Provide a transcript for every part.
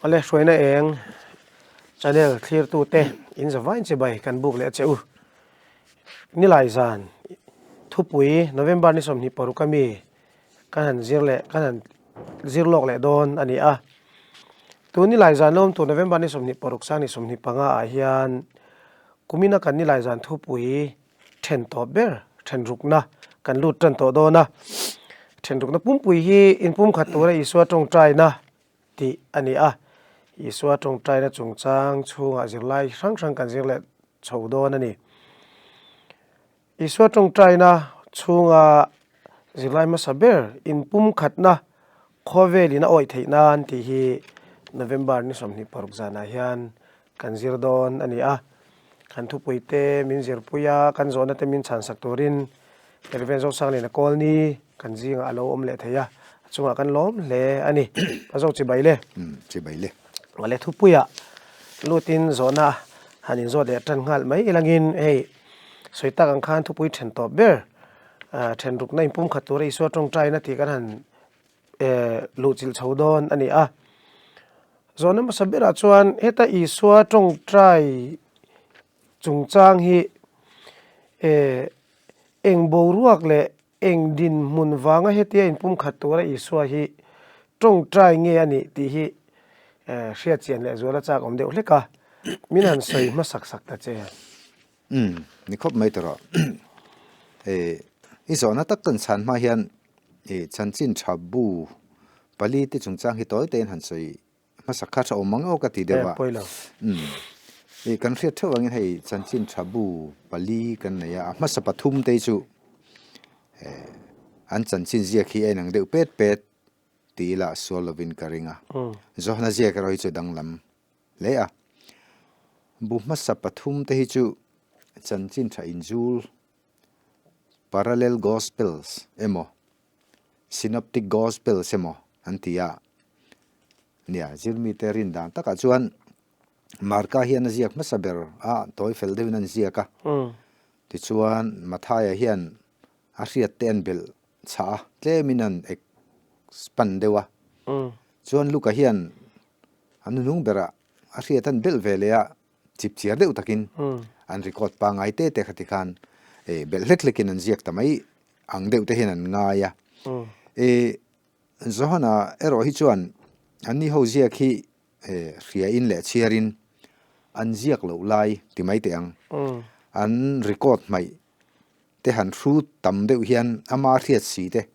Awle hruaina eng channel thlirtute in zavain chibai kan buk leh a che u. Nilai zan thupui November ni 26 a mi kan han zir leh kan han zir lawk leh dawn a ni a. Tun nilai zan lawm tur November ni 26 sang ni 25 ah hian kumina kan nilai zan thupui then tawp ber then rukna kan lut tan tawh dawn a. Then rukna pumpui hi inpumkhat tura Isua tawngtaina tih a ni a. Isua tawngtaina chungchang chhungah zirlai hrang hrang kan zir leh chho dawn a ni. Isua tawngtaina chhunga zirlai hmasa ber inpumkhatna khawvelin a awih theih nan tih hi November ni 26 zanah hian kan zir dawn a ni a. Kan thupuite min zirpui a, kan zawhna te min chhansak turin Rev. Zosangliana Kawlni kan zingah a lo awm leh thei a, a chungah kan lawm hle a ni. Ka zawk chibai le. Chibai le. Awle thupuiah lutin zawhna han inzawt leh tan nghal mai ilangin hei sawi tak ang khan thupui then tawp ber then rukna inpumkhat tura Isua tawngtaina tih kan han luhchilh chho dawn a ni a. Zawhna hmasa berah chuan heta Isua tawngtai chungchang hi eng boruak leh eng dinhmun vanga hetia inpumkhat tura Isua hi tawngtai nge a nih tih hi hriat chian leh zual a chak awm deuh hlek a, min han sawi hmasak sak ta che. Umm, ni khawp mai tawh rawh. I zawhna tak kan chhan hma hian chanchin tha bu pali te chungchang hi tawi tawiin han sawi hmasak kha tha awm ang aw ka ti deuh a. Umm, kan hriat theuh angin hei chanchin tha bu pali kan nei a, a hmasa pathum te hi chu an chanchin ziak hi a inang deuh pet pet ti ila sual lovin ka ring a. Zawhna ziak erawh hi chu danglam hle a. Bu hmasa pathum te hi chu chanchin tha inzul, parallel gospels emaw, synoptic gospels emaw an ti a. Nia, zirmite rin dan takah chuan Marka hian a ziak hmasa ber a, tawi fel deuhin an ziak a. Tichuan Mathaia hian a hriat te an belh chhah a, tlemin an expand deuh a. Chuan Luka hian a nuhnung berah a hriat an belh ve leh a, chip chiar deuh takin an record pangngai te te kha tikhan belh hlek hlekin an ziak ta mai ang deuh te hian an ngai a. Johana erawh hi chuan anni ho ziak hi hriain leh chhiarin an ziak loh lai ti mai teh ang. An record hmaih te han hru tam deuh hian ama hriat si te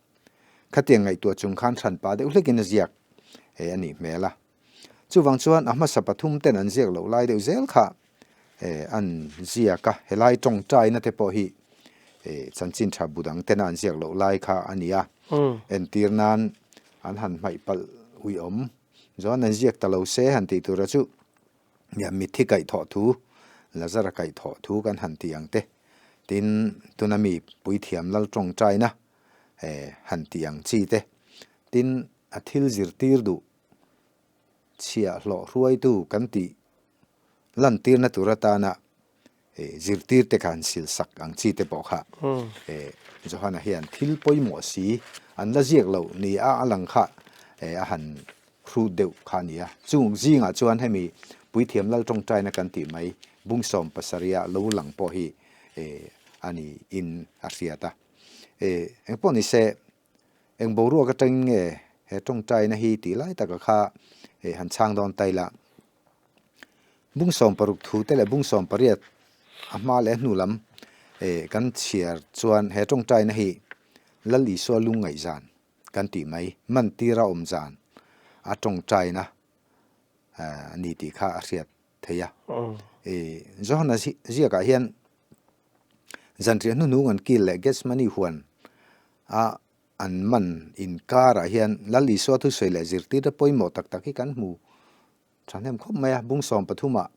khatiang ngaihtuah chung khan hran pah deuh hlekin a ziak he a nih hmel a. Chuvang chuan a hmasa pathum ten an ziak loh lai deuh zel kha an ziak a, helai tawngtaina te pawh hi chanchin tha bu dang tena an ziak loh lai kha a ni a. Entir nan an han hmaih palh uiawm chuan an ziak ta lo se han tih tura chu Nia, mitthi kaihthawh thu, Lazara kaihthawh thu kan han ti ang te, tin, tuna mi puithiam lal tawngtaina han ti ang chi te, tin, a thil zirtir duh chhiahhlawh hruaitu kan tih lantirna tur atana zirtir te kha an sil sak ang chi te pawh kha Johana hian thil pawimawh si an la ziak loh ni a a lang kha a han hrut deuh kha a ni a. Chung zingah chuan hemi Puithiam Lal tawngtaina kan tih mai bung 17 a lo lang pawh hi a ni in a hriat a. Engpawh ni se eng boruak atangin nge he tawngtaina hi tih lai taka kha han chhang dawn ta ila. Bung 60 thu te leh bung 18 a hma leh a hnu lam kan chhiar chuan he tawngtaina hi Lal Isua lungngaih zan kan tih mai, mantira awm zan a tawngtaina a ni tih kha a hriat theih a. Johana ziakah hian zanriah hnuhnung an kil leh Gethsemane huan a an man inkarah hian Lal Isua thusawi leh zirtirna pawimawh tak tak hi kan hmu Thahnem khawp mai a, bung 13 ah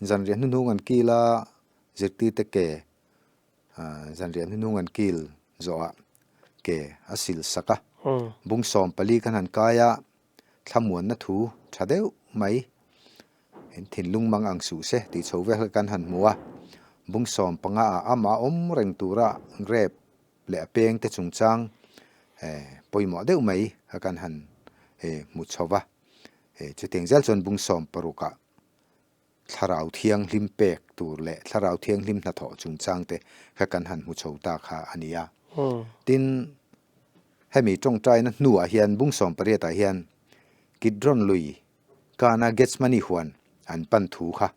zanriah hnuhnung an kil a, zirtirte ke zanriah hnuhnung an kil zawhah ke a sil sak a, bung 14 khan han kai a, thlamuanna thu tha deuh mai in thinlung mang ang suh se tih chho vel kha kan han hmu a, bung 15 ah amah awm reng tura grape leh a peng te chungchang pawimawh deuh mai kha kan han hmu chho va. Chutiang zel chuan bung 16 ah Thlarau Thianghlim pek tur leh Thlarau Thianghlim hnathawh chungchangte kha kan han hmu chho ta kha a ni a. Tin, hemi tawngtaina hnuah hian bung 18 ah hian Kidron lui kana Gethsemane huan an pan thu kha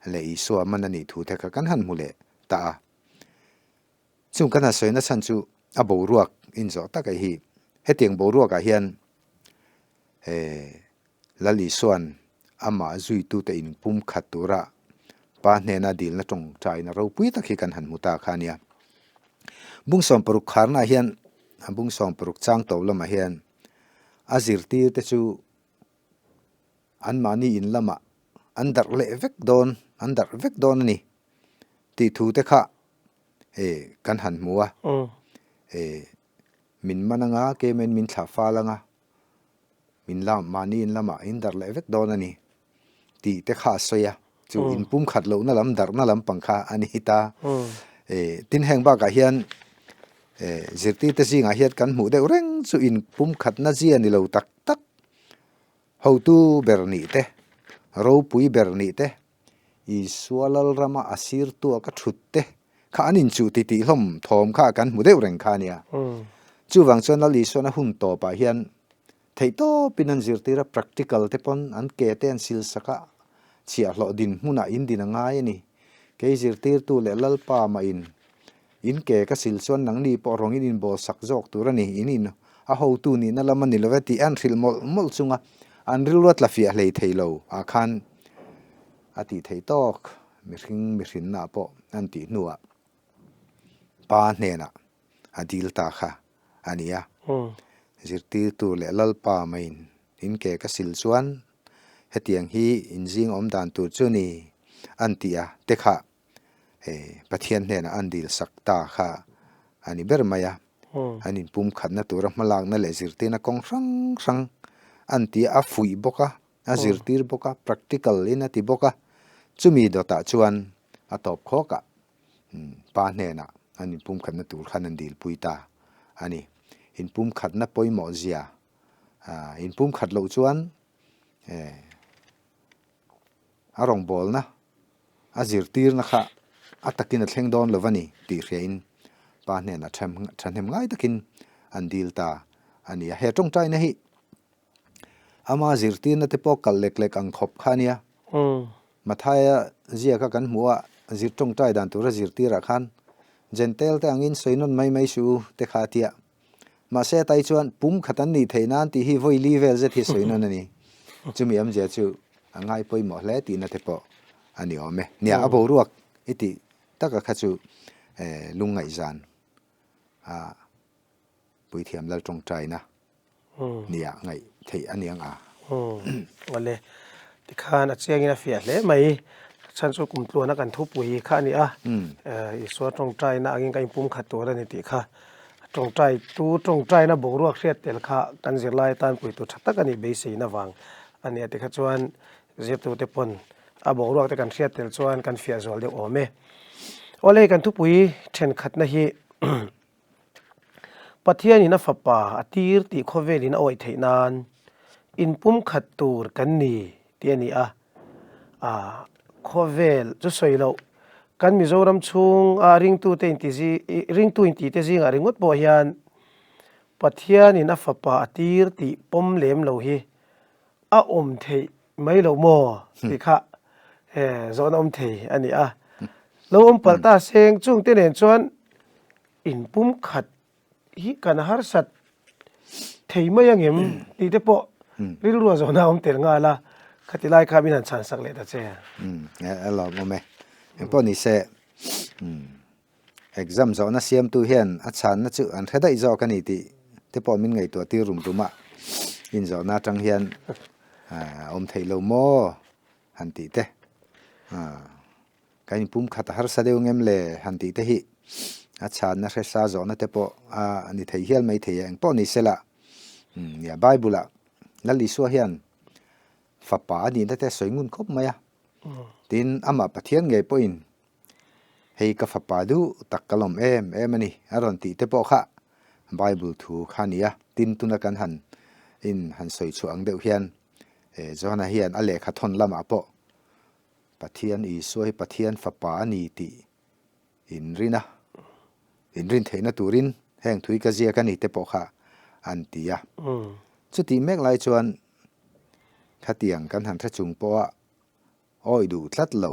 leh Isua man a nih thu te kha kan han hmu leh ta a. Chung kan han sawina chhan chu a boruak inzawh tak a hi. Hetiang boruakah hian Lal Isua'n amah zuitute inpum khat tura Pa hnena dilna tawngtaina ropui tak hi kan han hmu ta kha a nia. Bung 60 kharnaah hian bung 60 chang tawp lamah hian a zirtirte chu anmahni in lamah an darh leh vek dawn, an darh vek dawn a ni tih thu te kha kan han hmu a. Min man anga, keimah in min thlah fal anga, min lam mahni in lamah in darh leh vek dawn a ni tih te kha a sawi a, chu in pum khat lohna lam darhna lampang kha a ni ta. Tin heng bakah hian zirtirte zingah hian kan hmuh deuh reng chu in pum khatna zia ni lo tak tak hotu ber nih te, ropui ber nih te, Isua Lalrama a sirtua ka thut te kha an inchuh ti tih hlawm thawm kha kan hmu deuh reng kha a nia. Chuvang chuan Lal Isuan a hun tawpah hian theihtawpin an zirtir a, practical te pawn an ke te an sil sak a, chhiahhlawh dinhmunah in din a ngai a ni. Kei zirtirtu leh Lalpa mah in in ke ka sil chuan nangni pawh rawngin in bawl sak zawk tur a ni, in in a hotu nihna lam a ni lo e tih an hrilh mawlh mawlh chunga an rilru a tla fiah hlei thei lo ah khan a tih theih tawk mihring mihrinna pawh an tih hnuah pa hnenah a dil ta kha a ni a. Zirtirtu leh Lalpa maiin in ke ka sil chuan hetiang hi in zing awm dan tur chu ni an tih a te kha Pathian hnenah an dil sak ta kha a ni ber mai a. An inpum khatna tura hmalakna leh zirtirna kawng hrang hrang an ti a, a fuih bawk a, a zirtir bawk a, practical in a ti bawk a. Chumi dawtah chuan a tawp khawkah pa hnenah an inpum khatna tur khan an dilpui ta a ni. Inpum khatna pawimawh zia, inpum khat loh chuan A rawngbawlna a zirtirna kha a takin a thleng dawn lo va ni tih hriain pa hnenah thahnem ngai takin an dil ta a ni a. He tawngtaina hi ama zirtirna te pawh kalh lek lek ang khawp kha a nia. Mathaia ziaka kan hmuh a, zir tawngtai dan tura zirtirah khan Jentail te angin sawi nawn mai mai suh u te kha a tia. Mahse tai chuan pum khat an nih theih nan tih hi vawi li vel zet hi sawi nawn a ni. Chumi awmzia chu a ngai pawimawh hle tihna te pawh a ni awm e. Nia, a boruak i tih taka kha chu lungngaihzan a puithiam lal tawngtaina nia ngaih theih a ni ang a. Awle, tikhan a chiangin a fiah hle mai. Chhan chu kum tluana kan thupui kha a ni a, Isua tawngtaina angin ka inpum khat tur a ni tih kha. Tawngtai tu tawngtaina boruak hriat tel kha kan zirlai atan puitu tha tak a nih beiseina vang a ni a tikha chuan zirtute pawn a boruak te kan hriat tel chuan kan fiah zual deuh awm e. Awle, kan thupui thenkhatna hi Pathianin a fapa a tir tih khawvelin a awih theih nan inpumkhat tur kan ni tih a ni a. Aaa khawvel chu sawi loh kan Mizoram chhunga ringtute inti zi ringtu intite zingah ringawt pawh hian Pathianin a fapa a tir tih pawm lem lo hi a awm theih mai loh maw tih kha zawhna awm thei a ni a. Lo awm palh ta seng chungte nen chuan inpum khat hi kan harsat thei mai angem tih te pawh rilru a zawhna a awm tel nghal a, khati lai kha min han chhan sak leh ta che. A lawmawm e. Engpawh ni se exam zawhna siamtu hian a chhanna chu an hre daih zawk a ni tih te pawh min ngaihtuah tir rum rum a, inzawhna atang hian a awm theih lo maw han tih te. Kan inpum khat a harsa deuh ngem le han tih te hi a chhanna hresa zawhna te pawh a ni thei hial mai thei e, engpawh ni sela nia Bible ah Lal Isua hian fapa a nihna te a sawi ngun khawp mai a, tin amah Pathian ngei pawhin hei ka fapa duh tak ka lawm em em a ni a rawn tih te pawh kha Bible thu kha a ni a, tin tuna kan han in han sawi chhuah ang deuh hian. Johana hian a lehkha thawn lamah pawh Pathian Isua hi Pathian Fapa a ni tih inrin a, inrin theihna turin heng thui ka ziak a ni te pawh kha an ti a. Chutih mek lai chuan khatiang kan han hre chung pawha awi duh tlat lo,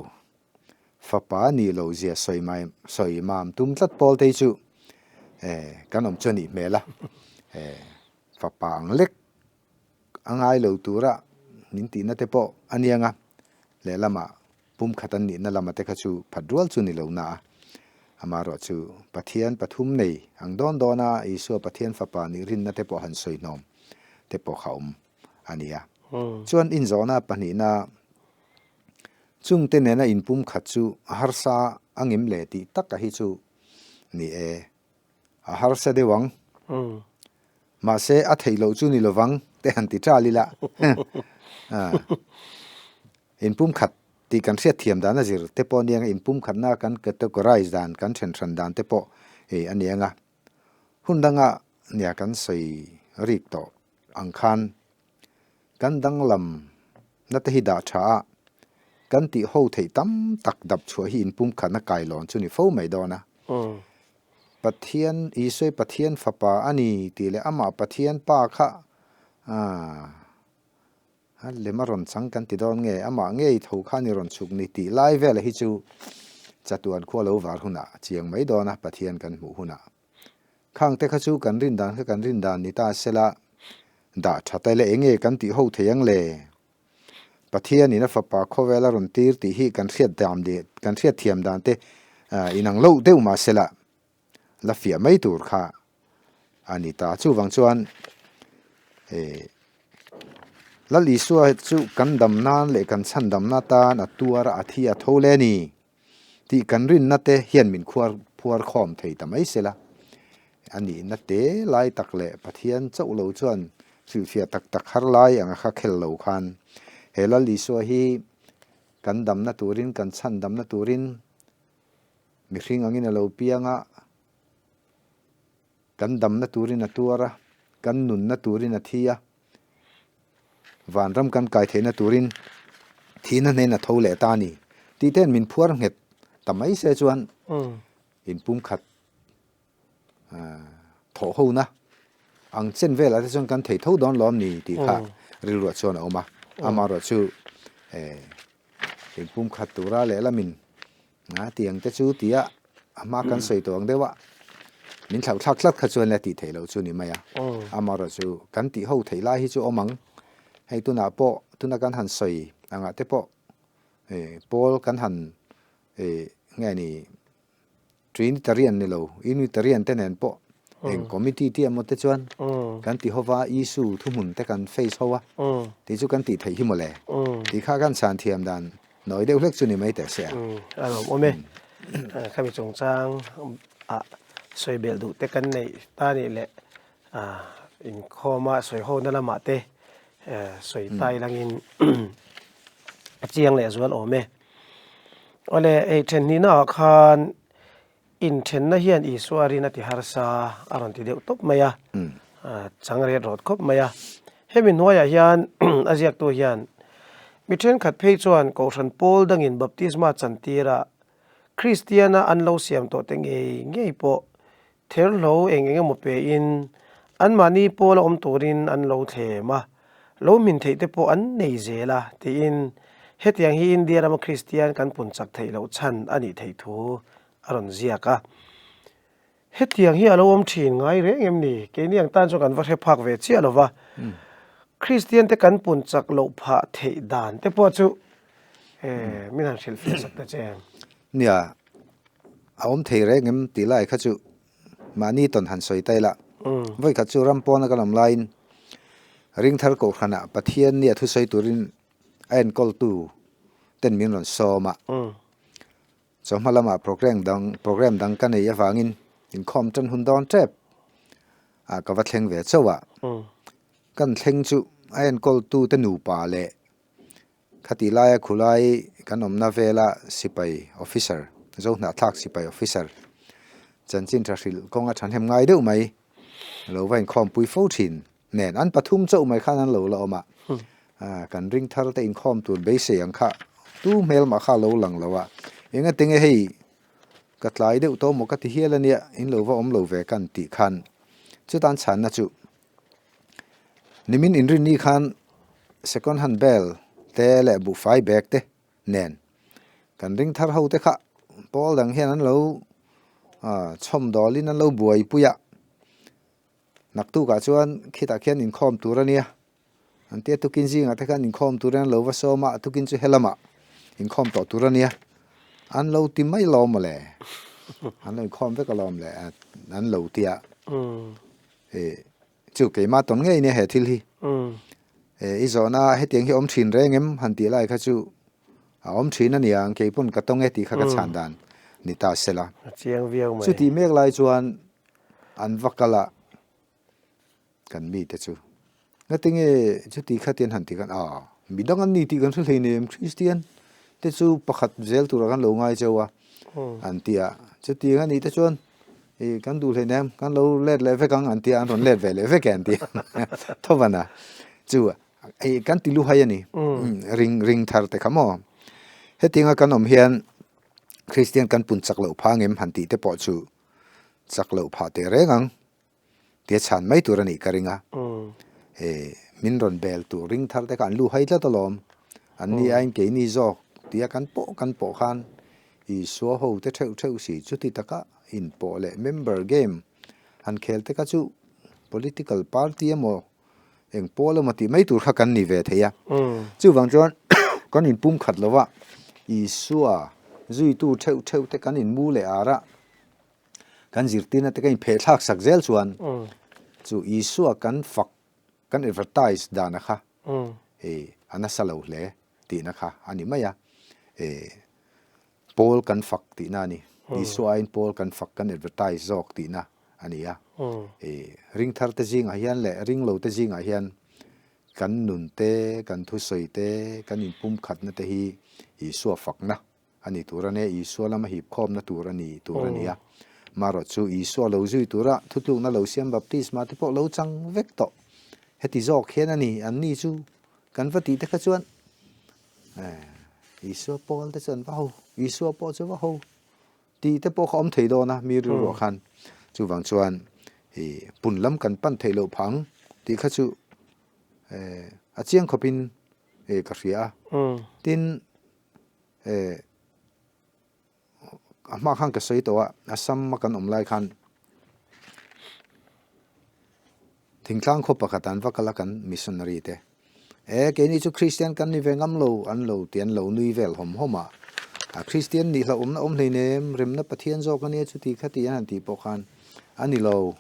fapa a nih loh zia sawi mai sawi mam tum tlat pawl te hi chu kan awm chu a nih hmel a, fapa ang lek A ngai lo tura min tihna te pawh a niang a, lehlamah pumkhat an nihna lama te kha chu phat rual chu ni lo na a. Amaherawh chu Pathian pathum nei ang dawn dawn a Isua Pathian fapa nih rinna te pawh han sawi hnawm te pawh kha awm a ni a. Chuan inzawhna pahnihna chungte nena inpumkhat chu a harsa a ngem le tih taka hi chu ni e. A harsa deuh ang. Mahse a theih loh chu ni lovang te han ti ṭal ila. Inpumkhat tih kan hriat thiam dan a zir te pawh a nia ang a, inpumkhatna kan categorize dan, kan then hran dan te pawh a ni ang a. Hun danga nia kan sawi rik tawh ang khan kan danglam na te hi dah tha a, kan tih ho theih tam tak dap chhuah hi inpumkhatna kailawn chu ni fo mai dawn a. Pathian, Isua hi Pathian fapa a ni tih leh amah Pathian pa kha aah a lem a rawn chang kan ti dawn nge, amah ngei tho kha a ni rawn chhuk ni tih lai vela hi chu chatuan khua lo var hunah a chiang mai dawn a, Pathian kan hmuh hunah. Khang te kha chu kan rin dan kha kan rin dan ni ta sela, dah tha ta ila enge kan tih ho thei ang le? Pathianin a fapa khawvel a rawn tir tih hi kan hriat dan leh kan hriat thiam dan te inang loh deuh mah sela la fiah mai tur kha a ni ta. Chuvang chuan Lal Isua chu kan dam nan leh kan chhan damna tan a tuar a, a thi a tho le a ni. Tih kan rinna te hian min khuar phuar khawm thei ta mai sela. A nihna te lai tak leh Pathian chauh lo chuan hrilhfiah tak tak har lai anga kha khel lo khan he Lal Isua hi kan damna turin kan chhan damna turin mihring angin a lo piang a, kan damna turin a tuar a, kan nunna turin a thi a. Vanram kan kai theihna turin thihna hnen a tho leh ta a ni tih ten min phuar nghet ta mai se chuan inpumkhat thawh hona ang chen velah te chuan kan thei tho dawn lawm ni tih kha rilruah chuan a awm a, amaherawh chu inpumkhat tura lehlamin A tiang te chu tia a hma kan sawi tawh ang deuh a, min thlauh thlak tlat kha chuan la tih theih loh chu ni mai a. Amaherawh chu kan tih ho theih lai hi chu awm ang. Hei tunah pawh tuna kan han sawi angah te pawh pawl kan han nge ni Trinitarian ni lo Unitarian te nen pawh eng committee tih emaw te chuan kan ti hova issue thuhmun te kan face ho a tih chu kan tih theih hi mawle tih kha kan chhan thiam dan Nawi deuh hlek chu ni mai teh se a. A lawm awm e. Khami chungchang ah sawi belh duh te kan neih ta nih leh inkhawma sawi ho na lamah te sawi ta ilangin a chiang leh zual awm e. Awle hei thenhnihna ah khan Inthenna hian Isua rin a ti harsa a rawn ti deuh tawp mai a, chang ret rawt khawp mai a. Hemi hnuaiah hian a ziaktu hian, Mi thenkhat phei chuan Kohhran pawl dangin baptisma chantira Kristiana an lo siam tawh te ngei ngei pawh therhlo eng eng emaw pein anmahni pawla awm turin an lo thlem a, lo hmin theih te pawh an nei zel a, tiin hetiang hi India rama Kristian kan pun chak theih loh chhan a nih theih thu a rawn ziak a. Hetiang hi a lo awm thin ngai reng em ni? Keini ang tan chuan kan va hre phak ve chiah lo va, Kristian te kan pun chak loh phah theih dan te pawh chu min han hrilhfiah sak ta che em? Nia, a awm thei reng em tih lai kha chu Mahni tawn han sawi ta ila, vawikhat chu ram pawna kan awm laiin Ringthar Kohhranah Pathian nia thusawi turin a enkawltu ten min rawn sawm a. Chawhma lamah program dang program dang ka nei avangin inkhawm tan hun dawn tep a ka va thleng ve chauh a. Kan thleng chu a enkawltu te nupa leh Khati laia khulai kan awmna vela sipai officer, Zohnahthlak sipai officer chanchin tha hrilh kawnga thahnem ngai deuh mai lo va inkhawmpui fo thin nen an pathum chauh mai khan an lo la awm a. Kan ring thar te inkhawm tur beisei ang kha tu hmel mah kha a lo lang lo a, engati nge hei ka tlai deuh tawh maw ka ti hial ania in lo va awm lo ve kan tih khan chutan chhanna chu nimin inrinni khan second hand bell te leh buhfai bag te nen kan ring thar ho te kha pawl dang hian an lo chhawm dawlin an lo buaipui a. Naktukah chuan khitah khian inkhawm tur a nia. An tia tukin zingah te khan inkhawm tur hian lo va sawm a, tukin chu helamah inkhawm tawh tur a nia. An lo ti mai lawm maw le. An lo inkhawm vek alawm le an lo ti a. Chu keimah tawn ngei nia he thil hi. I zawhna hetiang hi awm thin reng em han tih lai kha chu a awm thin a nia, kei pawn ka tawng e tih kha ka chhan dan ni ta sela. Chutih mek lai chuan An va kal a, kan mite chu ngatinge chuti khatin han ti khan a, midang an ni tih kan hre hleinem Kristian te chu pakhat zel turah kan lo ngai cheu a an ti a, chutiang a nih te chuan ih kan duh hleinem kan lo let leh vek ang an ti a, an rawn let ve leh vek e an ti a Thawvan a chu ih kan ti luhai a ni ring ring thar te kha maw hetianga kan awm hian Kristian kan pun chak loh phang em han tih te pawh chu chak loh phah teh reng ang tia chhan mai tur a nih ka ring a. E, min rawn bel tur ring thar te kha an lu hai tlat alawm. An ni aiin keini zawk tia kan pawh kan pawh khan Isua ho te theuh theuh si chuti taka inpawh leh member game han khel te kha chu political party emaw eng pawl emaw tih mai tur kha kan ni ve thei a. Chuvang chuan kan inpum khat lo va, Isua zuitu theuh theuh te kan inmu leh ar a, kan zirtirna te kan inphehthlak sak zel chuan chu Isua kan fak, kan advertise dana kha a nasa lo hle tihna kha a ni mai a. Pawl kan fak tihna a ni. Isua aiin pawl kan fak, kan advertise zawk tihna a ni a. Ring thar te zingah hian leh ring lo te zingah hian kan nun te, kan thusawi te, kan inpumkhatna te hi Isua fakna a ni tur a nia, Isua lama hipkhawmna tur a ni tur a ni a. Marawh chu Isua lo zui tura thutlukna lo siam baptisma te pawh lo chang vek tawh. Heti zawk hian a ni, anni chu kan va tih te kha chuan Isua pawl te chu an va ho, Isua pawh chu va ho tih te pawh kha awm thei dawn a mi rilruah khan. Chuvang chuan i pun lam kan pan theih loh phah ang tih kha chu a chiang khawpin ka hria a. Tin A hma khan ka sawi tawh a, Assam a kan awm lai khan thingtlang khaw pakhat an va kal a kan missionary te. E keini chu Christian kan ni ve ngam lo an lo ti an lo nui vel hawm hawm a. A Christian nih hlauhawmna awm hleinem, remna Pathian zawk a nia chuti kha ti an han tih pawh khan a ni lo.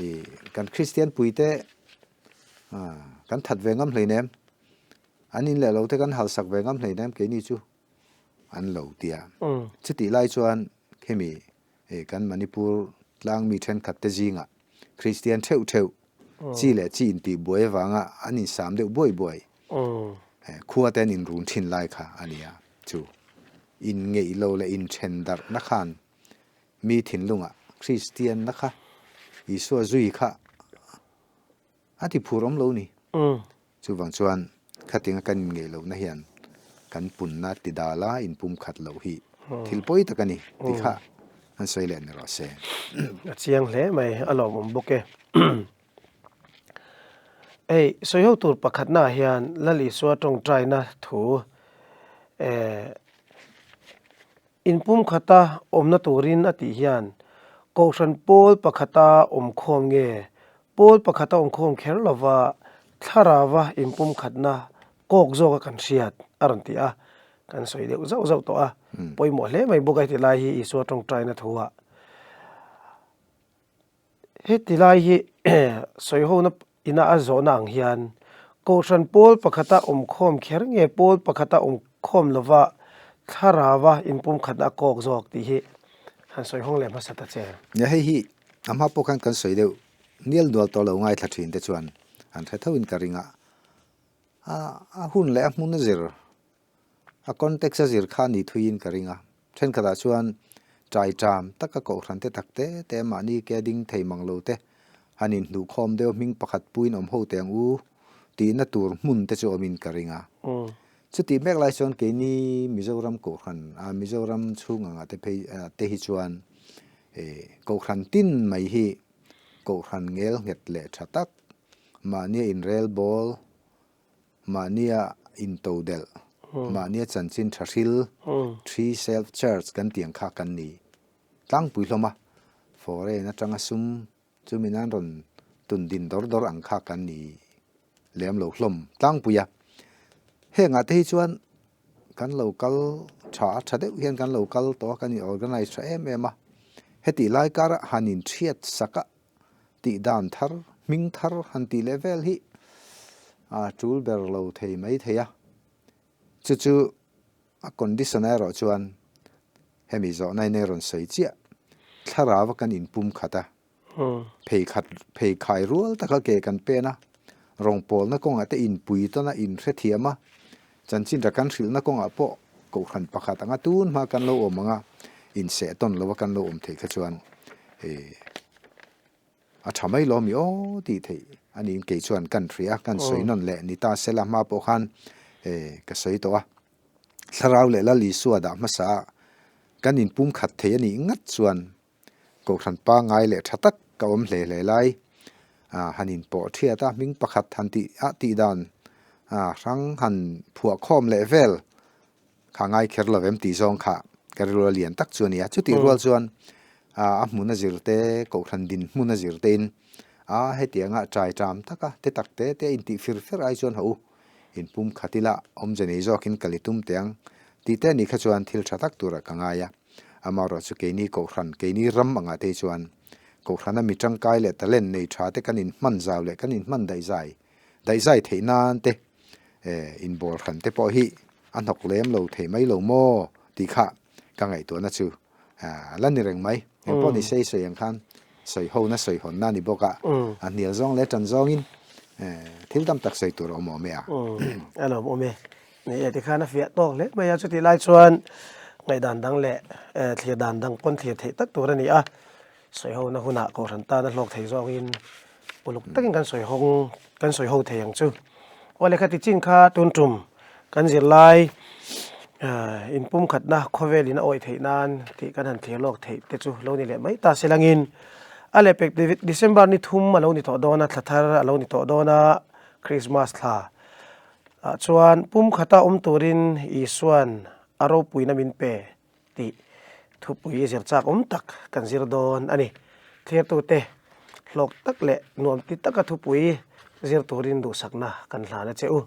I kan Christian puite kan that ve ngam hleinem, an in leh lo te kan halsak ve ngam hleinem keini chu. an lo ti a. Chutih lai chuan khemi kan Manipur tlang mi thenkhat te zingah Kristian theuh theuh chi leh chi intih buai avanga an insam deuh buai buai khua te an inrun thin lai kha a ni a. Chu inngeih lo leh inthen darhna khan mi thinlungah Kristianna kha Isua zui kha A ti phur awm lo ni. Chuvang chuan khatinga kan inngeih lohna hian kan punna ti dal a inpum khat loh hi thil pawi tak a ni tih kha an sawi leh ni rawh se. A chiang hle mai, a lawmawm bawk e. Hei, sawi ho tur pakhatnaah hian Lal Isua tawngtaina thu eh Inpumkhata awmna turin a tih hian Kohhran pawl pakhata awmkhawm nge pawl pakhata awmkhawm kher lova thlarauva inpumkhatna kawk zawka kan hriat a rawn ti a, kan sawi deuh zauh zauh tawh a, pawimawh hle mai bawk a heti lai hi Isua tawngtaina thu ah. Heti lai hi sawihona ina a zawhna ang hian Kohhran pawl pakhata awmkhawm kher nge pawl pakhata awmkhawm lova thlarauva inpumkhatna a kawk zawk tih hi han sawi hawng leh hmasa ta che. Nia hei hi a hma pawh khan kan sawi deuh nial nual tawh lo ngaithla thin te chuan an hre tho in ka ring a, a hun leh a hmun a zir A context a zir kha ni thuiin ka ring a, thenkhatah chuan ṭai ṭam taka kohhran te tak te te mahni ke ding thei mang lo te han inhnuhkhawm deuh hming pakhat puiin awm ho teh ang u Tihna tur hmun te chu awmin ka ring a. Chutih mek lai chuan keini Mizoram Kohhran, Mizoram chhung anga te phei te hi chuan Kohhran tin mai hi Kohhran ngel nghet leh tha tak, mahnia inrel bawl, mahnia intodelh, mahnia chanchin tha hril, Three Self Church kan tih ang kha kan ni tlangpui hlawm a. Foreign atanga sum Chumi nan rawn tun din dawr dawr ang kha kan ni lem lo hlawm tlangpui a. Hengah te hi chuan kan lo kal tha a, tha deuh hian kan lo kal tawh a, kan in organize tha em em a. Hetih lai kara han inhriat sak a, tih dan thar, hming thar han tih leh vel hi a tul ber lo thei mai thei a. Chu chu A condition erawh chuan hemi zawhna in ei rawn sawi chiah. Thlarau a kan inpum khat a, phei khat phei khai rual taka ke kan pen a, rawngbawlna kawngah te inpui tawn a inhrethiam a, chanchin ra kan hrilhna kawngah pawh kohhran pakhat anga tun hma kan lo awm anga inseh tawn lo a kan lo awm theih kha chuan A tha mai lo mi aw tih theih a niin kei chuan kan hria, kan sawi nawn leh ni ta sela hma pawh khan ka sawi tawh a. Thlarau leh Lal Isua dah hmasa a kan inpum khat thei a nih ngat chuan Kohhran pangngai leh tha tak ka awm hle hle lai han inpawh thiat a, hming pakhat han tih a tih dan hrang han phuah khawm leh vel Kha ngai kher lo em tih zawng kha ka rilru a lian tak chu a ni a. Chutih rual chuan a hmun a zir te, kohhran din hmun a zir tein a hetianga ṭai ṭam taka te tak te te intih fir fer ai chuan haw u, inpum khat ila awmze nei zawkin kal i tum teh ang tih te anih kha chuan thil ṭha tak turah ka ngai a. Amaherawhchu chu keini kohhran, keini ram angah te hi chuan kohhrana mi ṭangkai leh talent nei ṭha te kan inhman zau leh kan inhman daihzai daihzai theih nan te inbawl hran te pawh hi a hnawk lem lo thei mai lo maw tih kha ka ngaihtuahna chu la ni reng mai. Engpawh ni sei sawi ang khan sawi hona sawi hawnna a ni bawk a, a hnial zawng leh tan zawngin thil tam tak sawi tur a awm awm e a. A lawm awm e. Ni e tikhan a fiah tawk hle mai a, chutih lai chuan ngaihdan dang leh thlir dan dang pawn thlir theih tak tur a ni a. Sawi hona hunah Kohhran tana hlawk thei zawngin uluk takin kan sawi hawng kan sawi ho thei ang chu. Aw lehkha ti chin kha tun tum kan zirlai inpum khatna khawvel in a awih theih nan tih kan han thlir lawk theih te chu lo ni leh mai ta se langin a lehpek December ni thum a lo ni tawh dawn a, thla thar a lo ni tawh dawn a, Christmas thla ah chuan pum khata awm turin Isuan a ropuina min pe. Tih thupui zir chak awm tak kan zir dawn a ni. Thliartute hlawk tak leh nuam ti taka thupui zir turin duhsakna kan hlan a che u.